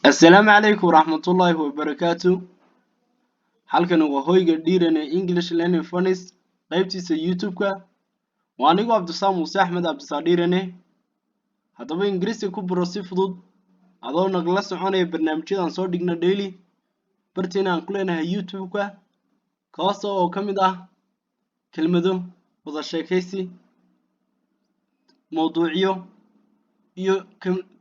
Assalaamu calaykum waraxmatullaahi wabarakaatu. Halkani waa hoyga Dhiiran ee English Learning Funds, qaybtiisa YouTube-ka. Waa anigoo Cabdisaam Muuse Axmed, Cabdisaa Dhiirane. Haddaba Ingiriisi ku baro si fudud adoo nagala soconaya barnaamijyadaan soo dhigno daily barteena aan ku leenahay YouTube-ka, kaas oo ka mid ah kelmado, wada sheekaysi, mawduucyo iyo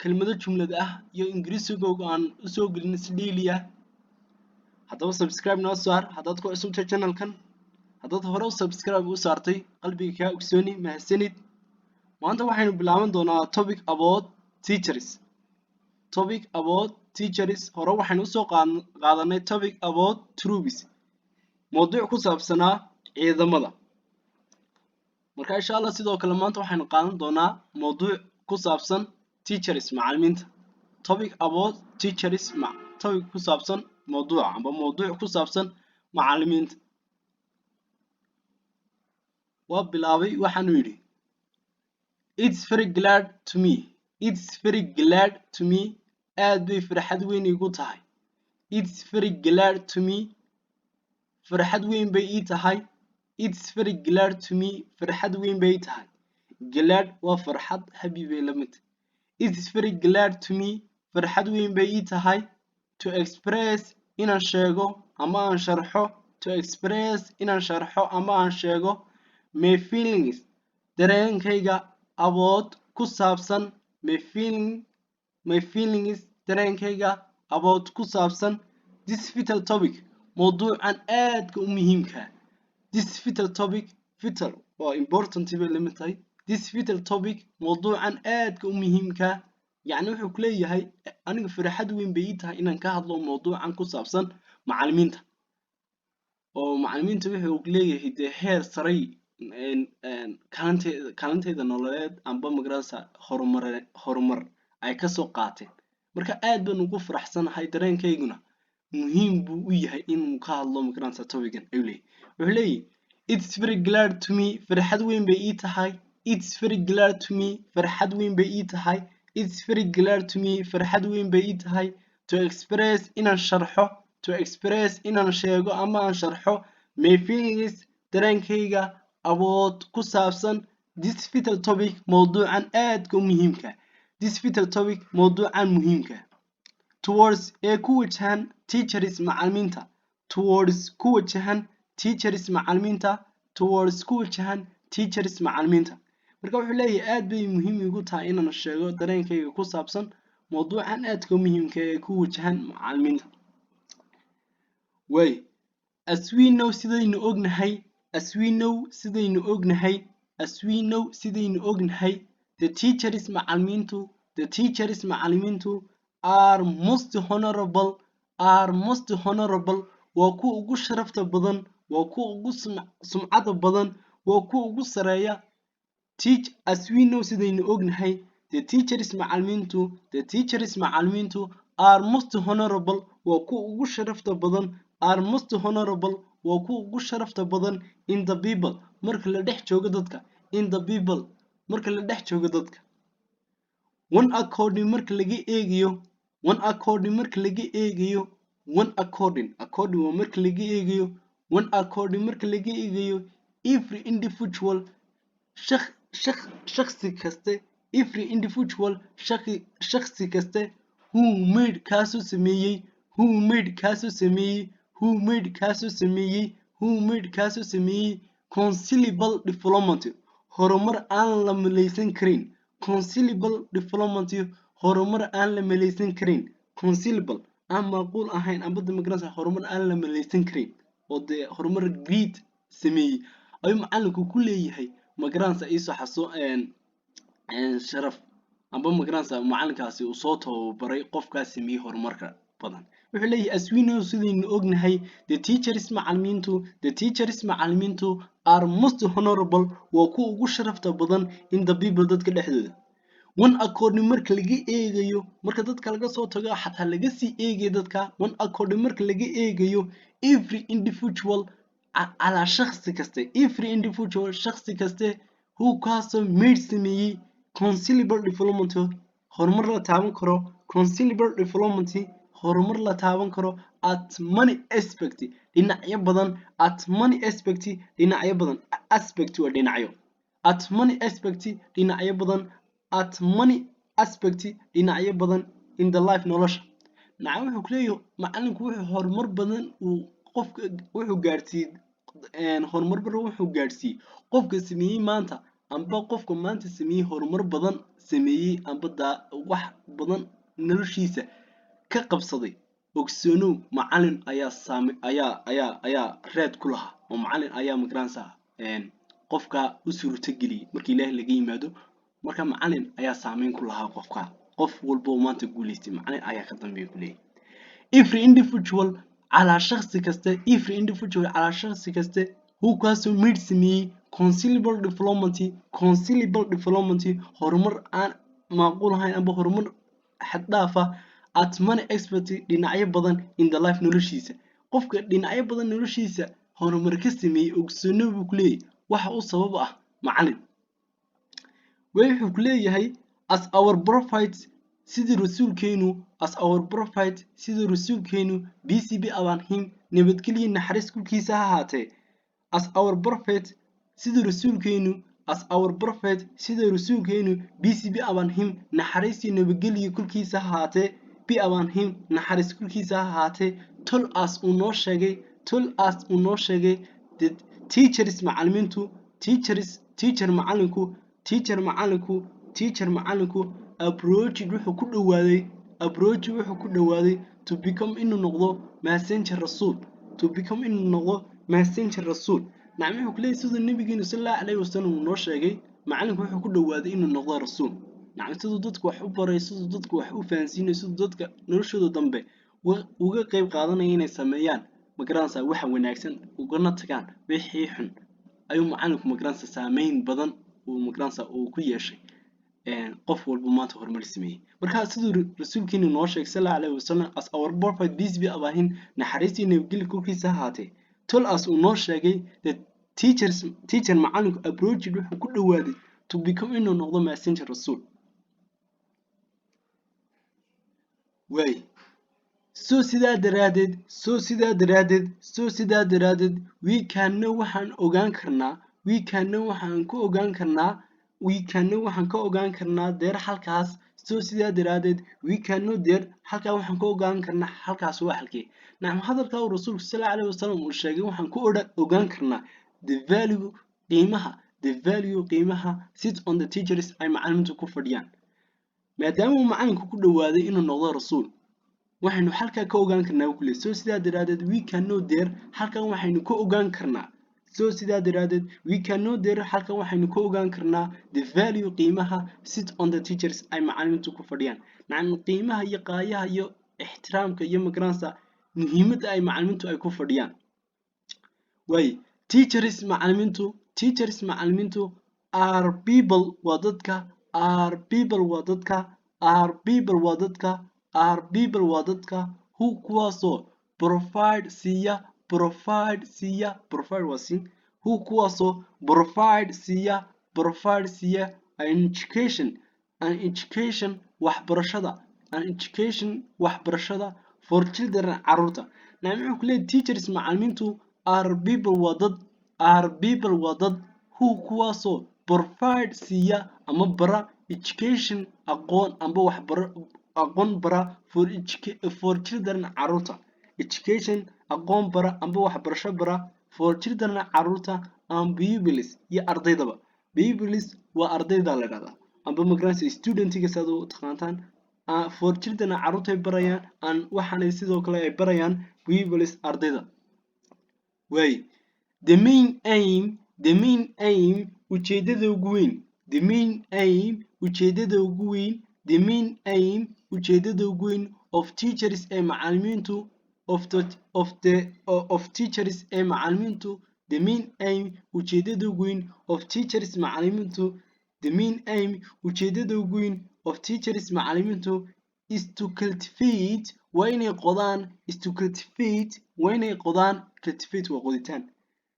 kelmado jumlad ah iyo Ingiriisigooga aan usoo gelin si daily ah. Haddaba subscribe noo saar haddaad ku cusubtahay channelkan. Haddaad hore u subscribe u saartay, qalbiga kaa ogsooni, mahadsanid. Maanta waxaynu bilaaban doonaa topic about teachers. Topic about teachers. Hore waxaynu usoo qaadanay topic about troops, mawduuc ku saabsanaa ciidamada. Marka insha Allah sidoo kale maanta waxaynu qaadan doonaa mawduuc ku saabsan teachers, macallimiinta. Topic about teachers, topic ku saabsan mawduuca amba mawduuc ku saabsan macallimiinta. Waa bilaabay. Waxaanu yidhi: "It's very glad to me. It's very glad to me." Aad bay farxad weyn igu tahay. It's very glad to me, farxad weyn bay ii tahay. It's very glad to me, farxad weyn bay ii tahay. Glad waa farxad, happy bay la mid tahay. It's very glad to me, farxad weyn bay ii tahay, to express, inaan sheego ama aan sharxo, to express, inaan sharxo ama aan sheego, my feelings, dareenkayga, about, ku saabsan, my feeling, my feelings, dareenkayga, about, ku saabsan, this vital topic, mawduucan aadka u muhiimka. This vital topic, vital waa important bay la mid tahay. This vital topic, mawduucan aadka u muhiimka. Yacni wuxuu ku leeyahay, aniga farxad weyn bay ii tahay inaan ka hadlo mawduucan ku saabsan macallimiinta. Oo macallimiinta wuxuu leeyahay dee heer saray kaalinteyda nololeed amba magaranaysa horumar ay kasoo qaateen. Marka aad baan ugu faraxsanahay, dareenkayguna muhiim buu u yahay inuu ka hadlo magaranaysa topican ayuu leeyahay. Wuxuu leeyahay: "It's very glad to me," farxad weyn bay ii tahay. It's very glad to me, farxad weyn bay ii tahay. It's very glad to me, farxad weyn bay ii tahay, to express, inaan sharxo, to express, inaan sheego ama aan sharxo, my feelings, dareenkayga, about, ku saabsan, this vital topic, mawduucan aadka u muhiimka. This vital topic, mawduucan muhiimka. Towards, ee ku wajahan, teachers, macallimiinta. Towards, ku wajahan, teachers, macallimiinta. Towards, ku wajahan, teachers, macallimiinta. Marka wuxuu leeyahay, aad bay muhiim igu tahay inaan sheego dareenkayga ku saabsan mawduucan aadka u muhiimka ee ku wajahan macallimiinta. Way, as we know, sidaynu ognahay, as we know, sidaynu ognahay, as we know, sidaynu ognahay, the teachers, macallimiintu, the teachers, macallimiintu, are most honorable, are most honorable, waa kuwa ugu sharafta badan, waa kuwa ugu sumcada badan, waa kuwa ugu sareeya. Teach, as we know, sidaynu ognahay, the teachers, macallimiintu, the teachers, macallimiintu, are most honorable, waa kuwa ugu sharafta badan, are most honorable, waa kuwa ugu sharafta badan, in the people, marka la dhex joogo dadka, in the people, marka la dhex joogo dadka. One according, marka laga eegayo, one according, marka laga eegayo, one according, according waa marka laga eegayo, one according, marka laga eegayo, every individual, shakhsi kaste, every individual, shakhsi kaste, who made, kaasoo sameeyey, who made, kaasoo sameeyey, who made, kaasoo sameeyey, who made, kaasoo sameeyey, considerable development, horumar aan la malaysan karin, considerable development, horumar aan la malaysan karin, considerable aan macquul ahayn amba de magaranaysa horumar aan la malaysan karin oo dee horumar great sameeyey ayuu macalinku ku leeyahay. Magaranaysa iisoo xaso sharaf amba magaranaysa macalinkaasi uu soo tababaray qofkaas sameeyey horumarka badan. Wuxuu leeyahay: as we know, sidaynu ognahay, the teachers, macalimiintu, the teachers, macalimiintu, are most honorable, waa kuwa ugu sharafta badan, in the people, dadka dhexdooda. One according, marka laga eegayo, marka dadka laga soo tago, xataa laga sii eegayo dadka, one according, marka laga eegayo, every individual, calaa shakhsi kaste, every individual, shakhsi kaste, who, kaasoo, made, sameeyey, considerable development, horumar la taaban karo. Considerable development, horumar la taaban karo, at many aspect, dhinacyo badan, at many aspect, dhinacyo badan. Aspect waa dhinacyo. At many aspect, dhinacyo badan, at many aspect, dhinacyo badan, in the life, nolosha. Nacam, wuxuu ku leeyahay macalinku wuxuu horumar badan uu qofka wuxuu gaadhsiiyey, horumar badan wuxuu gaadhsiiyey qofka sameeyey maanta, amba qofka maanta sameeyey horumar badan sameeyey, amba daa wax badan noloshiisa ka qabsaday. Ogsoonow, macalin ayaa saame ayaa raad ku lahaa, oo macalin ayaa magaranaysaa qofka u suurtageliyey marka Ilaahay laga yimaado. Marka macalin ayaa saameyn ku lahaa qofka. Qof walba oo maanta guuleystay, macalin ayaa ka dambeeya ku leeyahay. Every individual, calaa shakhsi kasta, every individual, calaa shakhsi kasta, who, kaasoo, made, sameeyey, considerable development, considerable development, horumar aan macquul ahayn amba horumar xad dhaaf ah, at many aspect, dhinacyo badan, in the life, noloshiisa. Qofka dhinacyo badan noloshiisa horumar ka sameeyey, ogsoono buu ku leeyahay, waxa u sabab ah macalin. Wuxuu ku leeyahay, as our prophet, sidii rasuulkeenu, as our prophet, sidii rasuulkeenu, peace be upon him, nabadgelyo naxariis korkiisa ha ahaatee, as our prophet, sidii rasuulkeenu, as our prophet, sida rasuulkeenu, peace be upon him, naxariistii nabadgelyo korkiisa ha ahaatee, be upon him, naxariis korkiisa ha ahaatee, told us, uu noo sheegay, told us, uu noo sheegay, the teachers, macallimiintu, teachers, teacher, macallinku, teacher, macallinku, teacher, macallinku, approached, wuxuu ku dhawaaday, approach, wuxuu ku dhawaaday, to become, inuu noqdo, messenger, rasuul, to become, inuu noqdo, messenger, rasuul. Nacam, wuxuu ku leeyahay siduu nabigeenu sal Allahu calayhi wasalam uu noo sheegay, macallinku wuxuu ku dhawaaday inuu noqdo rasuul. Nacam, siduu dadku wax u baray, siduu dadku wax u fahansiinayo, siduu dadka noloshooda dambe uga qayb qaadanaya inay sameeyaan, magaranaysaa, waxa wanaagsan ugana tagaan wixii xun, ayuu macallinku, magaranaysaa, saameyn badan uu, magaranaysaa, uu ku yeeshay qof walba maanta horumar sameeyey. Marka siduu rasuulkeenu noo sheegay sal Allahu alayhi wasalam, as our prophet, peace be upon him, naxariistii nabadgelyo korkiisa ha ahaatee, told us, uu noo sheegay, the teachers, teacher, macallinku, approached, wuxuu ku dhawaaday, to become, inuu noqdo, messenger, rasuul. Waay, so sidaa daraaddeed, so sidaa daraaddeed, so sidaa daraaddeed, we can know, waxaan ogaan karnaa, we can know, waxaan ku ogaan karnaa, we can know, waxaan ka ogaan karnaa, there, halkaas. So sidaa daraaddeed, we can know there, halkaa waxaan ka ogaan karnaa. Halkaas waa halkee? Nacam, hadalkaa uu rasuulku sal Allahu alayhi wasalam uu sheegay waxaan ku ogaan karnaa the value, qiimaha, the value, qiimaha, sit on the teachers, ay macallimiintu ku fadhiyaan. Maadaama uu macallinku ku dhawaaday inuu noqdo rasuul, waxaynu halkaa ka ogaan karnaa kule. So sidaa daraaddeed, we can know there, halkan waxaynu ka ogaan karnaa. So sidaa daraaddeed, we can know there, halkan waxaynu ka ogaan karnaa, the value, qiimaha, sit on the teachers, ay macallimiintu ku fadhiyaan. Nacam, qiimaha iyo qaayaha iyo ixtiraamka iyo, magaranaysa, muhiimadda ay macallimiintu ay ku fadhiyaan. Waaye, teachers, macallimiintu, teachers, macallimiintu, are people, waa dadka, are people, waa dadka, are people, waa dadka, are people, waa dadka, who, kuwaasoo, provide, siiya, provide, siiya, provide waa siin, who, kuwaasoo, provide, siiya, provide, siiya, an education, an education, waxbarashada, an education, waxbarashada, for children, carruurta. Nacam, wuxuu ku leeyahay teachers, macallimiintu, are people, waa dad, are people, waa dad, who, kuwaasoo, provide, siiya ama bara, education, aqoon amba waxbaro, aqoon bara, for children, carruurta, education, aqoon bara amba waxbarasho bara, for children, carruurta, and pupils, iyo ardaydaba. Pupils waa ardayda la dhahdaa, amba magaranaysa studentiga saad u taqaantaan. For children, carruurtay barayaan, and, waxaanay sidoo kale ay barayaan, pupils, ardayda. Waay, the main aim, the main aim, ujeedada ugu weyn, the main aim, ujeedada ugu weyn, the main aim, ujeedada ugu weyn, of teachers, ee macallimiintu, of teachers, ee macallimiintu, the main aim, ujeedada ugu weyn, of teachers, macallimiintu, the main aim, ujeedada ugu weyn, of teachers, macallimiintu, is to cultivate, waa inay qodaan, is to cultivate, waa inay qodaan. Cultivate waa qoditaan.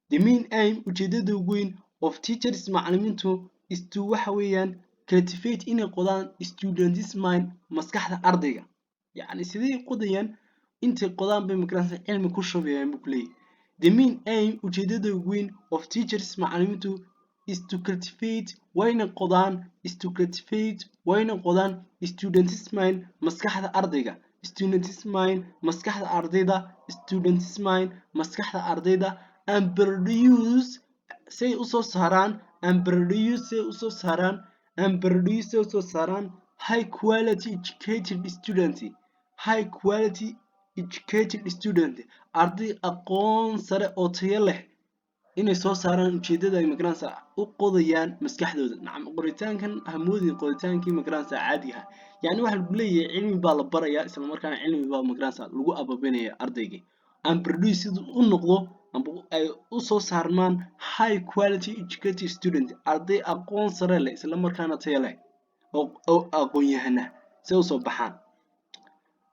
The main aim, ujeedada ugu weyn, of teachers, macallimiintu, is to, waxa weeyaan, Cultivate, inay qodaan, students mind, maskaxda ardayga. Yacni sidee qodayaan? Intay qodaan bay, magaranaysa, cilmi ku shubayaan, buu ku leeyahay. The main aim, ujeedada weyn, of teachers, macallimiintu, is to cultivate, wayna qodaan, is to cultivate, wayna qodaan, students mind, maskaxda ardayga, students mind, maskaxda ardayda, students mind, maskaxda ardayda, and produce, say usoo saaraan, and produce, say usoo saaraan, and produce, say usoo saaraan, high quality educated student, high quality educated student, arday aqoon sare oo tayo leh inay soo saaraan. Ujeedada ay, magaranaysa, u qodayaan maskaxdooda. Nacam, qoritaankan hamoodin qoritaankii, magaranaysa, caadiga ah. Yacni waxaa lagu leeyahay cilmi baa la barayaa, isla markaana cilmi baa, magaranaysa, lagu ababinaya ardaygii, and produce, siduu u noqdo amba ay u soo saarmaan, high quality educated student, arday aqoon sare leh isla markaana tayo leh oo aqoon-yahana si ay usoo baxaan.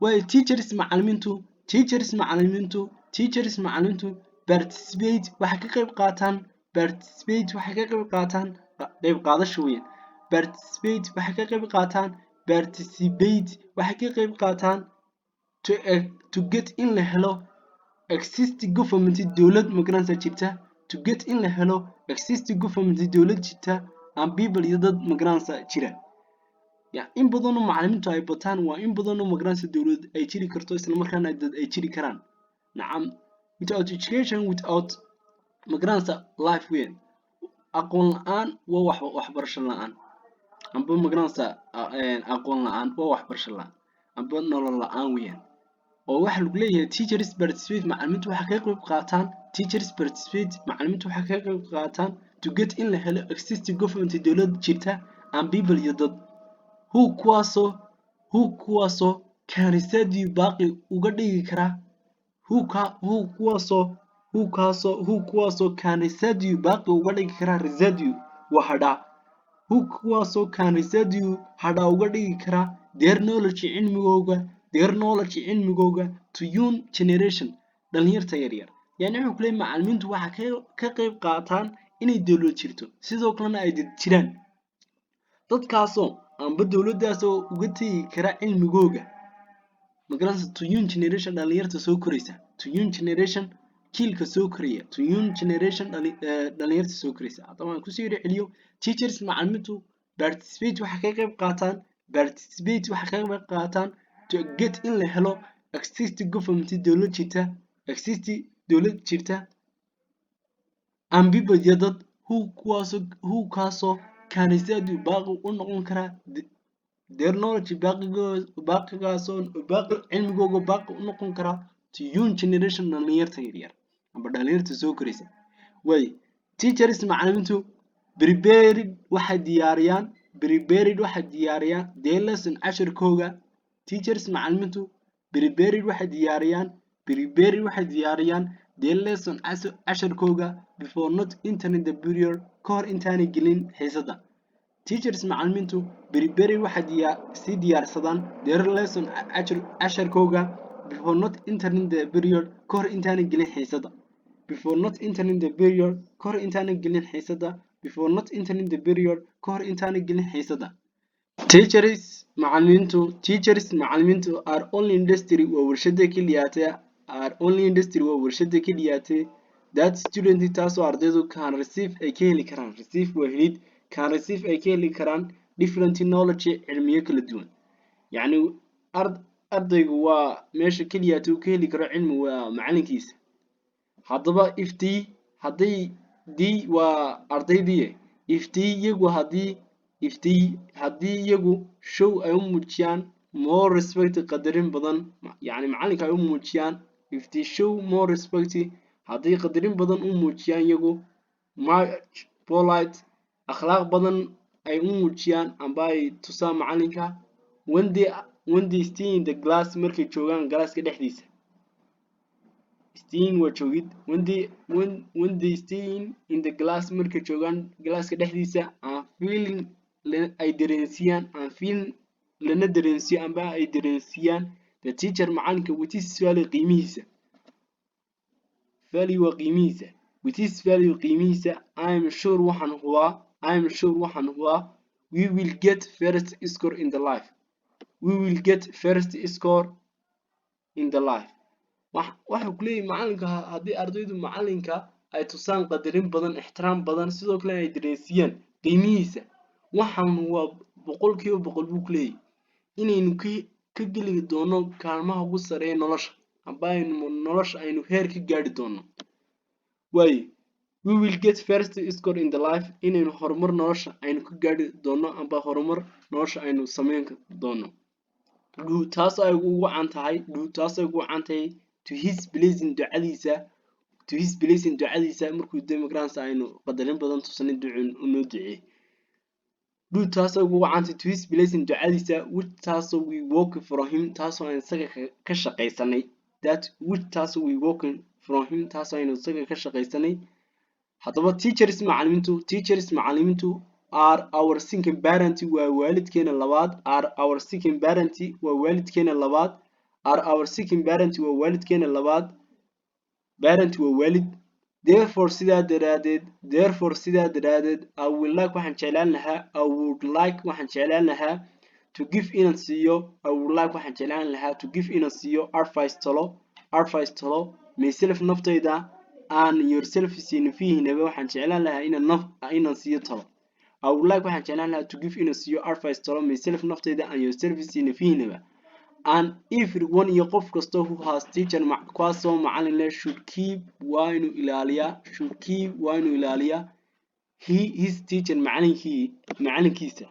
Waayo, teachers, macallimiintu, teachers, macallimiintu, teachers, macallimiintu, participate, waxay ka qayb qaataan, participate, waxay ka qayb qaataan, qayb qaadasho weeyaan, participate, waxay ka qayb qaataan, participate, waxay ka qayb qaataan, to get, in la helo, exist government, dowlad, magaranaysa, jirta, to get, in la helo, exist government, dowlad jirta, and people, iyo dad, magaranaysa, jira. Ya in badanoo macallimiintu ay bataan waa in badanoo, magaranaysa, dowlad ay jiri karto, isla markaana dad ay jiri karaan. Nacam, without education, without, magaranaysa, life weyn. Aqoon la-aan waa wax waxbarasho la-aan, amba, magaranaysa, aqoon la-aan waa waxbarasho la-aan amba nolol la-aan weeyaan. Oo waxaa lagu leeyahay teachers participate, macallimiintu waxay ka qayb qaataan, teachers participate, macallimiintu waxay ka qayb qaataan, to get, in la helo, existing government, dowlad jirta, and people, iyo dad, who, kuwaasoo, who, kuwaasoo, can residue, baaqi uga dhigi kara, who ka who, kuwaasoo, who, kaasoo, who, kuwaasoo, can residue, baaqi uga dhigi kara, residue waa hadhaa, who, kuwaasoo, can residue, hadhaa uga dhigi kara, their knowledge, cilmigooga, their knowledge, cilmigooga, to young generation, dhalinyarta yaryar. Yani wuxuu ku leeyahay macallimiintu waxay ka qayb qaataan inay dowlad jirto, sidoo kalena ay dad jiraan, dadkaasoo amba dowladdaasoo uga tegi kara cilmigooga, magaranaysa, to young generation, dhalinyarta soo koraysa, to young generation, jiilka soo koraya, to young generation, dhalinyarta soo koraysa. Haddaba aan kusii yidhi celiyo. Teachers, macallimiintu, participate, waxay ka qayb qaataan, participate, waxay ka qayb qaataan, to get, in la helo, exist government, dowlad jirta, exist, dowlad jirta, and people, iyo dad, who, kuwaasoo, who, kaasoo, can residue, baaqi u noqon karaa, their knowledge, baaqigaasoo baaqi cilmigooga baaqi u noqon karaa, to young generation, dhalinyarta yaryar amba dhalinyarta soo koraysa. Way teachers, macallimiintu, prepared, waxay diyaariyaan, prepared, waxay diyaariyaan, their lesson, casharkooga. Teachers, macallimiintu, prepared, waxay diyaariyaan, prepared, waxay diyaariyaan, their lesson, casharkooga, before not entering the period, ka hor intaanay gelin xiisadda. Teachers, macallimiintu, prepared, waxay sii diyaarsadaan, their lesson, casharkooga, before not entering the period, ka hor intaanay gelin xiisadda, before not entering the period, ka hor intaanay gelin xiisadda, before not entering the period, ka hor intaanay gelin xiisadda. Teachers, macallimiintu, teachers, macallimiintu, are only industry, waa warshada keliyaate, are only industry, waa warshada keliyaate, that student, taasoo ardaydu, can receive, ay ka heli karaan, receive waa helid, can receive, ay ka heli karaan, different knowledge, cilmiyo kala duwan. Yacni ardaygu waa meesha keliyaate uu ka heli karo cilmi waa macalinkiisa. Haddaba if they, hadday, they waa ardaydii, if they, iyagu haddii, if they, haddii iyagu, show, ay u muujiyaan, more respect, qadarin badan, yacni macalinka ay u muujiyaan, if they show more respect, hadday qadarin badan u muujiyaan iyagu, much polite, akhlaaq badan ay u muujiyaan amba ay tusaan macalinka, when they stay in the class, markay joogaan galaaska dhexdiisa. Staying waa joogid. When they staying in the class, markay joogaan galaaska dhexdiisa, and feeling, ay dareensiiyaan, and feeling, lana dareensiiyo amba ay dareensiiyaan, the teacher, macalinka, with his value, qiimihiisa, value waa qiimihiisa, with his value, qiimihiisa. I am sure, waxaan hubaa, I am sure, waxaan hubaa, We will get first score in the life. We will get first score in the life. Waxuu ku leeyahay macalinka, haddii ardaydu macalinka ay tusaan qadarin badan, ixtiraam badan, sidoo kale ay dareensiiyaan qiimihiisa, waxaan waa 100% buu ku leeyahay inaynu ka geli doono kaalmaha ugu sareeya nolosha, amba aynu nolosha aynu heer ka gaadhi doono. Waaye, we will get first score in the life, inaynu horumar nolosha aynu ka gaadhi doono, amba horumar nolosha aynu sameyn doono. Due, taas ay ugu wacan tahay, due, taas ay ugu wacan tahay, to his blessing, ducadiisa, to his blessing, ducadiisa. Markuu democrans aynu qadarin badan tusanay, ducuu noo duceeyey. Due, taasoo ugu wacantay, to his blessing, ducadiisa, which, taasoo, we work from him, taasoo aan isaga ka shaqaysanay, that which, taasoo, we working from him, taasoo aynu isaga ka shaqaysanay. Haddaba teachers, macallimiintu, teachers, macallimiintu, are our second parent, waa waalidkeena labaad. Are our second parent, waa waalidkeena labaad. Are our second parent, waa waalidkeena labaad. Parent waa waalid. Therefore, sidaa daraadeed, therefore, sidaa daraadeed, I will like, waxaan jeclaan lahaa, I would like, waxaan jeclaan lahaa, to give, inaan siiyo, I would like, waxaan jeclaan lahaa, to give, inaan siiyo, advice, talo, advice, talo, myself, naftayda, and yourself, nafihiinaba. Waxaan jeclaan lahaa inaan naf inaan siiyo talo. I would like, waxaan jeclaan lahaa, to give, inaan siiyo, advice, talo, myself, naftayda, and yourself, nafihiinaba, and everyone, iyo qof kasta, who has teacher, kuwaasoo macalin leh, should keep, waa inuu ilaaliyaa, should keep, waa inuu ilaaliyaa, he his teacher, macalinkii macalinkiisa,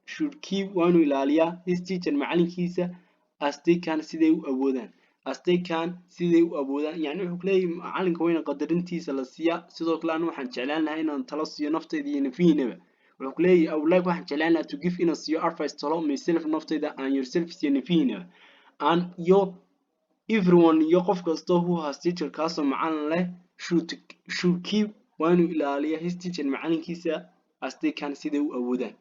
should keep, waa inuu ilaaliyaa, his teacher, macalinkiisa, as they can, siday u awoodaan, as they can, siday u awoodaan. Yani wuxuu kuleeyahay macalinka waa in qadarintiisa la siiyaa. Sidoo kale anu waxaan jeclaan lahaa inaan talo siiyo naftayda iyo nafihiinaba. Wuxuu kuleeyahay, I would like, waxaan jeclaan lahaa, to give, inaan siiyo, advice, talo, myself, naftayda, and yourself, iyo nafihiinaba, and iyo everyone, iyo qof kasta, who has teacher, kaasoo macalin leh, should keep, waa inuu ilaaliyaa, his teacher, macalinkiisa, as they can, siday u awoodaan.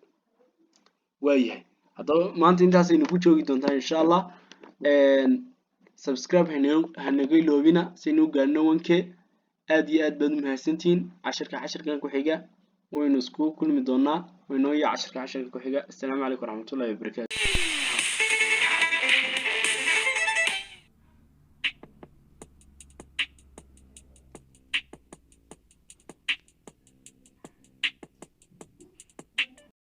Waayahay, haddaba maanta intaasaynu ku joogi doontaa, insha Allah. Subscribe hanaga iloobina saynu u gaarno 1K. Aad iyo aad baad u mahadsantihiin. Casharka casharkan ku xiga waynu iskugu kulmi doonaa. Waynoo iyo casharka casharka ku xiga. Assalaamu calaykum waraxmatullahi wabarakaatu.